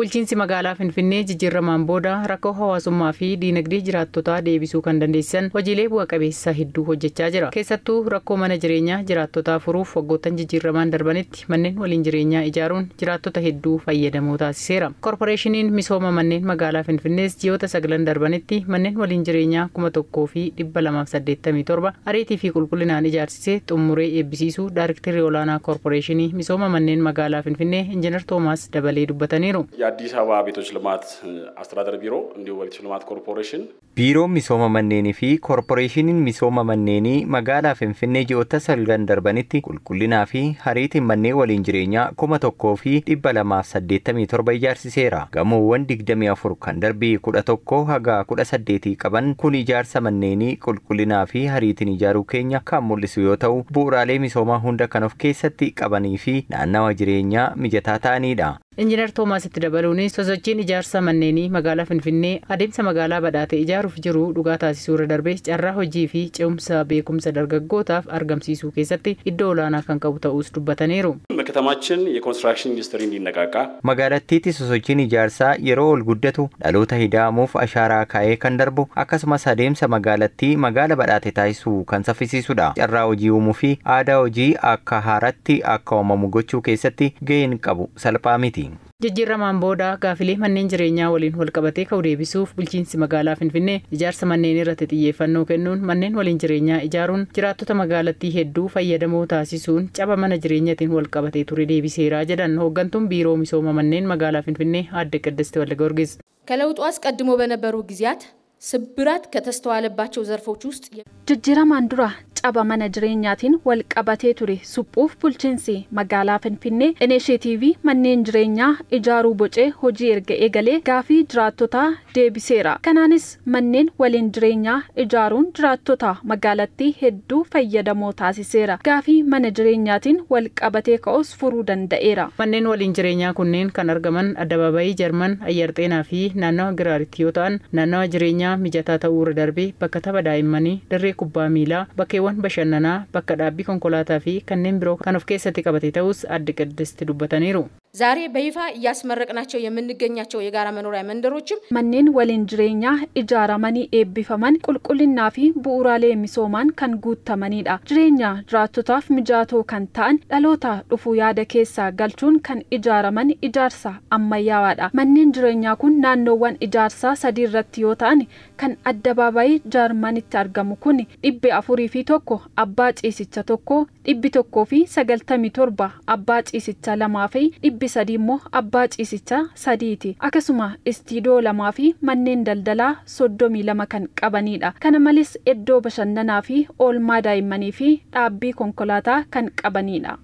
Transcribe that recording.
Bulchiinsi magaalaa Finfinnee jijjiiramaan booda rakkoo hawaasummaa fi diinagdee jiraattotaa deebisuu kan dandeessisan hojiilee bu'a qabeessa hedduu hojjechaa jira. Keessattuu rakkoo mana jireenyaa jiraattotaa furuuf waggoottan jijjiiramaan darbanitti manneen waliin jireenyaa ijaaruun jiraattota hedduu fayyadamoo taasiseera. Koorporeeshiniin misooma manneen magaalaa Finfinnees ji'oota 9 darbanitti manneen waliin jireenyaa 1287 ariitii fi qulqullinaan ijaarsisee xumuree eebbisiisuu Daarektarri olaanaa Koorporeeshinii misooma manneen magaalaa Finfinnee Injiinar Toomaas Dabalee dubbataniiru. የአዲስ አበባ ቤቶች ልማት አስተዳደር ቢሮ እንዲሁም በቤቶች ልማት ኮርፖሬሽን Biiroon misooma manneenii fi koorporeeshiniin misooma manneenii magaalaa Finfinnee ji'oota 9 darbanitti qulqullinaa fi hariitiin manneen waliin jireenyaa 1287 ijaarsiseera. Gamoowwan 24 kan darbii 11 haga 18 qaban kun ijaarsa manneenii qulqullinaa fi hariitiin ijaaruu keenya kan mul'isu yoo ta'u, bu'uuraalee misoomaa hunda kan of keessatti qabanii fi naannawa jireenyaa mijataa ta'anidha. Injiinar Toomaas itti dabaluunis sosochiin ijaarsa manneenii magaalaa Finfinnee adeemsa magaalaa badhaate ijaaruuf jiru dhugaa taasisuu irra darbee carraa hojii fi ce'umsa beekumsa dargaggootaaf argamsiisuu keessatti iddoo olaanaa kan qabu ta'uus dubbataniiru. በከተማችን የኮንስትራክሽን ኢንዱስትሪ እንዲነቃቃ Magaalattiitti sosochiin ijaarsaa yeroo ol guddatu dhaloota hidhaamuuf ashaaraa kaa'ee kan darbu akkasumas adeemsa magaalattii magaala badhaate taasisuu kan saffisiisudha. Carraa hojii uumuu fi aadaa hojii akka haaraatti akka uumamu gochuu keessatti gaheen qabu salphaa miti. Jijjiiramaan booda gaafilee manneen jireenyaa waliin walqabatee ka'u deebisuuf bulchiinsi magaalaa Finfinnee ijaarsa manneen irratti xiyyeeffannoo kennuun manneen waliin jireenyaa ijaaruun jiraattota magaalattii hedduu fayyadamoo taasisuun caba mana jireenyaatiin walqabatee ture deebiseera jedhan hooggantuun biiroo misooma manneen magaalaa Finfinnee aadde Qiddisti Waldagiyoorgis. ከለውጡ አስቀድሞ በነበሩ ጊዜያት ስብራት ከተስተዋለባቸው ዘርፎች ውስጥ Jijjiiramaan dura caba mana jireenyaatiin wal qabatee ture suphuuf bulchiinsi magaalaa Finfinnee inisheetiivii manneen jireenyaa ijaaruu bocee hojii erga eegalee gaafii jiraattotaa deebiseera. Kanaanis manneen waliin jireenyaa ijaaruun jiraattota magaalattii hedduu fayyadamoo taasiseera. Gaafii mana jireenyaatiin wal qabatee ka'us furuu danda'eera. Manneen waliin jireenyaa kunneen kan argaman addabaabayii Jarman, Ayyar Xeenaa fi naannawa Giraaritti yoo ta'an, naannawa jireenyaa mijataa ta'uu irra darbee bakka tapha daa'immanii, dirree kubbaa miilaa, bakkeewwan bashannanaa, bakka dhaabbii konkolaataa fi kanneen biroo kan of keessatti qabate ta'us aadde Qiddisti dubbataniiru. ዛሬ በይፋ እያስመረቅናቸው የምንገኛቸው የጋራ መኖሪያ መንደሮችም Manneen waliin jireenyaa ijaaramanii eebbifaman qulqullinnaa fi bu'uuraalee misoomaan kan guutamanidha. Jireenya jiraattotaaf mijatoo kan ta'an dhaloota dhufuu yaada keessaa galchuun kan ijaaraman ijaarsa ammayyaawaadha. Manneen jireenyaa kun naannoowwan ijaarsaa sadii irratti yoo ta'an kan addabaabayii Jaarmanitti argamu kun 401 abbaa ciisicha 1, 197 abbaa ciisicha 2 fi 300 immoo abbaa ciisicha 3ti. Akkasuma istiidoo 2 fi manneen daldalaa 32 kan qabanidha. Kana malees iddoo bashannanaa fi oolmaa daa'immanii fi dhaabbii konkolaataa kan qabanidha.